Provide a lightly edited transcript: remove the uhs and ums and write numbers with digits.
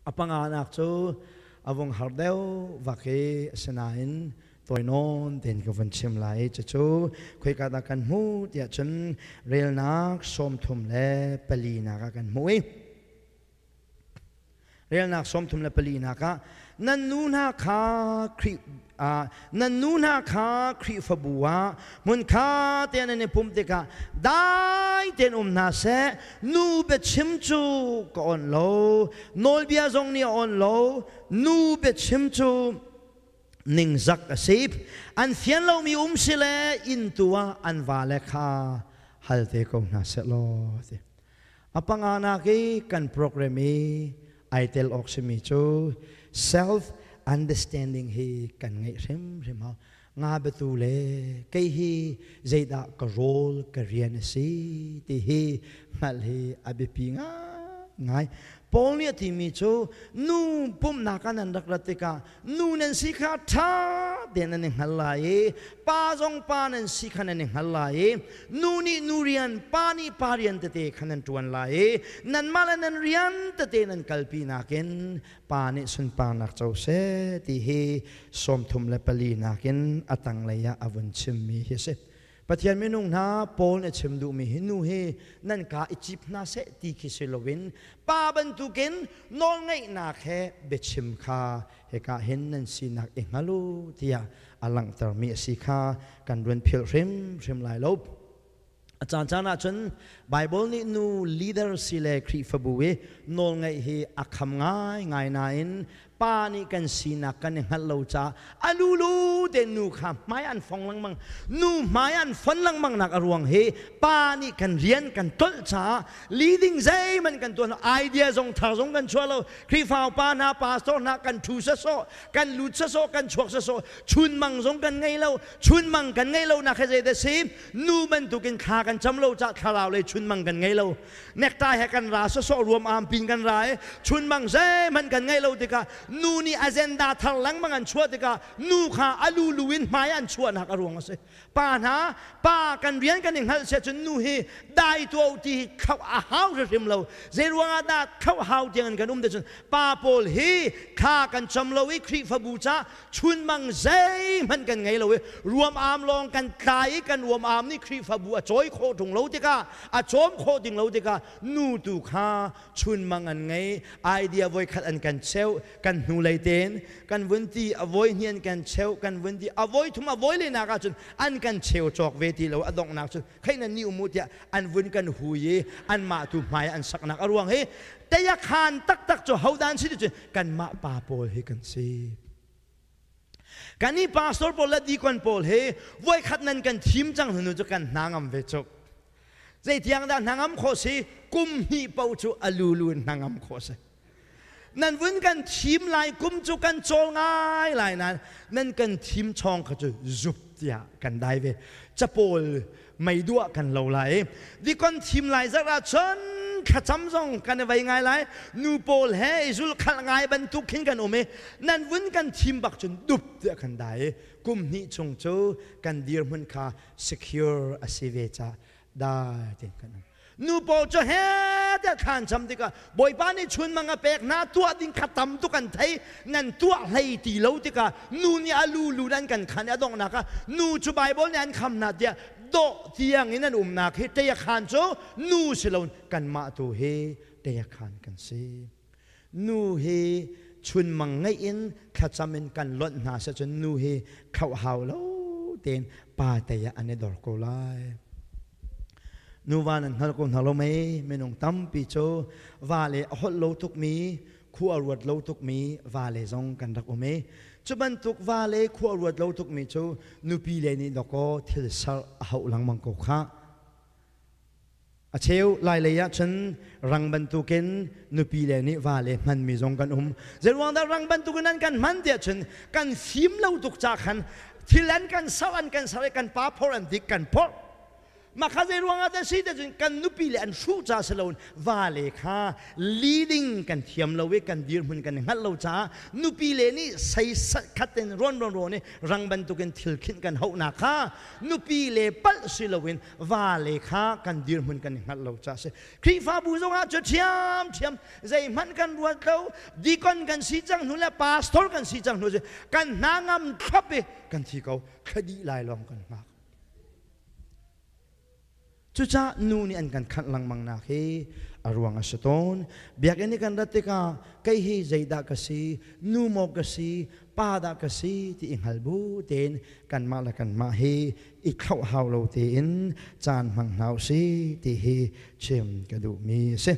A panganak cu a vung har deuh vak i asinain tawinawn tein ka vun chim lai. Cucu khoika dah kan hmuh tiah cun relnak 34 nak ah kan hmuh i relnak 34 nak ah nan nu hna kha Khrih nan nu hna kha Khrihfabu ah hmunkha te nan i pumh tikah dai tein um hna seh. Nu biachim cu ka onh lo, nawlbia zong nih a onh lo. Nu biachim cu ningzak a si. An fian lomi um si le inn tu ah an vale kha hal te ko hna seh law ti. A panganak i kan program i ai tel awk simi cu self understanding hi kan ngeih hrimhrim hau. Nga biatu le kei hi zeidah ka rawl ka rian a si ti hi hngalh hi a biapi ngai. Paul nih a timi cu nu pumhnak ah nan rak rat tikah nu nan si kha ṭha tein nan i hngal lai i pa zong pa nan si kha nan i hngal lai i nu nih nu rian, pa nih pa rian tete kha nan ṭuan lai i nanmah le nan rian tete nan kalpi nakin pa nih sunparnak co seh ti hi 34 nakin a tanglei ah a vun chimmi hi a si. Pathian minung hna, Paul nih a chim duhmi hi nu hi nan kaa i cip hna seh ti khi si loin pa bantukin nawlngeihnak he biachim kha hika hin nan sinak i hngal u tiah a langhtermi a si kha kan run philh hrimhrim lai lo. A caancaan ahcun Baibal nih nu leader si le Khrihfabu i nawlngeih hi a kham ngaingai nain pa nih kan sinak kan i hngalh lo caah a lulu te nu kha hmai an fong lengmang. Nu hmai an fon lengmang nak a ruang hi pa nih kan rian kan tolh caah leading zeihmanh kan tuan lo, idea zong thar zong kan chuah lo. Khrihfa upa hna, pastor hna kan thu sasawh, kan lut sasawh, kan chuak sasawh, chunmang zong kan ngei lo. Chunmang kan ngei lo nak he zei si? Nu bantukin thla kan cam lo caah thlarau lei chunmang kan ngei lo. Necktie he kan ra sawsawh, ruam am pin kan ra i chunmang zeihmanh kan ngeih lo tikah nu nih agenda thar lengmang an chuah tikah nu kha a lulu in hmai an chuahnak a ruang a si. Pa hna, pa kan rian kan i hngalh sia cun nu hi dai tuah u ti hi thlauh a hau hrimhrim lo. Zei ruangah dah thlauh hau tiang in kan um te cun pa pawl hi thla kan cam lo i Khrihfabu ca chunmang zeihmanh kan ngei lo i ruam am lawng kan tlai i kan ruam am nih Khrihfabu a cawi khawh ṭung lo tikah, a cawm khawh ding lo tikah nu tu kha chunmang an ngei, idea voikhat an kan cheuh, kan hnulei tein kan vun ti, a voi hnih an kan cheuh, kan vun ti, a voi thum, a voi lenak ahcun an kan cheu cawk ve ti lo. A donghnak cun khei nan ni umu tiah an vun kan hui i anmah tu hmai an saknak a ruang hi tayakhan taktak cu hodan si ti cun kanmah pa pawl hi kan si. Kan i pastor pawl le deacon pawl hi voikhat nan kan thim cang hnu cu kan hna ngam ve cuk. Zeitiang dah hnangam khawh si? Kum hnih paoh cu a lulu in hnangam khawh si. Nan vun kan thim lai kum cu kan cawl ngai lai nain nan kan thim chawng kha cu zup tiah kan dai ve. Capawl meiduah kan lo lai. Dikon thim lai zarh ah cun thlacam zong kan i vei ngai lai. Nu pawl he i zulkhalh ngai bantuk khin kan um i nan vun kan thim bak cun dup tiah kan dai i kum hnih chung cu kan dirhmun kha secure a si ve ca dai tein kan um. Nu pawl cu he tiah thlan cham tikah Bawipa nih chunmang a pek hna, tuah ding kha tam tuk an thei, nan tuah hlei ti lo tikah nu nih a lu lu an kan khan i a donghnak ah nu cu Baibal nih an kham hna tiah dawh tiang in an umnak hi teiakhan cu nu si lo, kanmah tu hi teiakhan kan si. Nu hi chunmang ngeih in thlacam in kan lonh hna seh cun nu hi khlauh hau lo tein pa tei ah an i dor ko lai. Nuva nan hngal ko hna lo mei? Minung tampi cu va le a holh lo tukmi, khua a ruat lo tukmi va le zong kan rak um i cu bantuk va le khua a ruat lo tukmi cu nupi le nih dawkaw thil ser a hauh lengmang ko khah. A cheu Lailei ah cun rang bantukin nupi le nih va le hmanmi zong kan um. Zeiruang dah rang bantukin an kan hman tiah cun kan fim lo tuk ca khan thil an kan ser, an kan ser i kan pa phor an dik kan phorh. Mah kha zei ruangah dah si cun kan nupi le an hruh ca si loin vale kha leading kan thiam lo i kan dirhmun kan i hngalh lo caah nupi le nih sei khat in rawn rawn rawn i rang bantukin thil khinh kan hauhnak kha nupi le palh si loin vale kha kan dirhmun kan i hngalh lo caah si. Khrihfabu zongah cu ṭhiamṭhiam zeihmanh kan ruat lo. Deacon kan si cang hnu le pastor kan si cang hnu kan hna ngam thlop i kan thi ko, thla dih lai lawng kan hngak. Cucaah nu nih an kan khanh lengmang nak hi a ruang a si tawn. Biakinn i kan rat tikah kei hi zeidah ka si, nu maw ka si, pa dah ka si ti i hngal bu tein kanmah le kanmah hi i thlauh hau lo tein caan hmang hna u si ti hi chim ka duhmi a si.